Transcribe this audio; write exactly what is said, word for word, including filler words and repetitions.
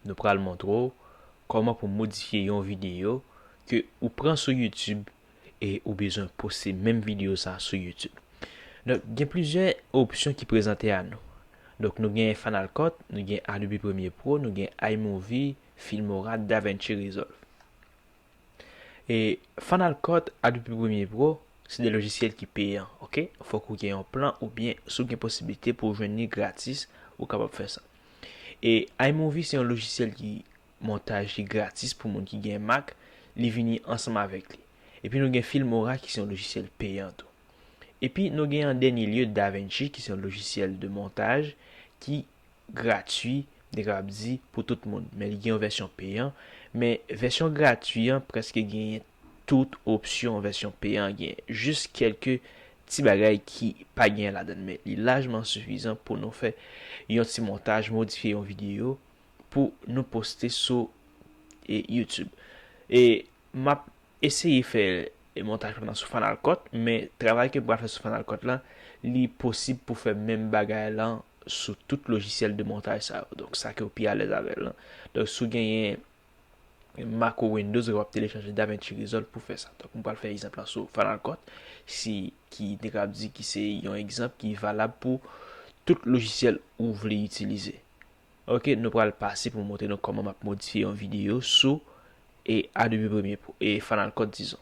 Nou pral montre w kòman pou modifye yon videyo ke ou pran sou YouTube e ou bezwen poste menm videyo sa sou YouTube. Donk, gen plizyè opsyon ki prezante a nou. Donk, nou gen Final Cut, nou gen Adobe Premiere Pro, nou gen iMovie, Filmora, DaVinci Resolve. E Final Cut, Adobe Premiere Pro, se de lojisyèl ki peyan, ok? Fòk ou gen yon plan oubyen si w gen posiblite pou w jwenn li gratis, ou kapab fè sa. E iMovie se yon lojisyèl ki montaj ki gratis pou moun ki gen Mac, li vini ansanm avèk li. Epi nou gen Filmora ki se yon lojisyèl peyan tou. Epi nou gen an dènye lye DaVinci ki se yon lojisyèl de montaj ki gratui, m te kapab di, pou tout moun. Men li gen yon vèsyon peyan, men vèsyon gratui an prèske genyen tout opsyon vèsyon peyan an genyen. Jis kèlke ti bagay ki pa genyen ladan l, men li lajman sifizan pou nou fè yon ti montaj, modifye yon videyo pou nou poste sou e, YouTube. E m ap eseye fè e, montaj pa m nan sou Final Cut, men travay ke m pral fè sou Final Cut la, li posib pou fè menm bagay lan sou tout lojisyèl de montaj sa yo. Donk, sa ke w pi alèz avè l lan. Donk, si w genyen Mac ou Windows, w ap telechaje DaVinci Resolve pou fè sa. Donk, m pral fè egzanp la sou Final Cut, si, ki te kapab di ki se yon egzanp ki valab pou tout lojisyèl ou vle itilize. Ok, nou pral pase pou montre nou kòman m ap modifye yon videyo sou e Adobe Premiere Pro, e Final Cut, dizon.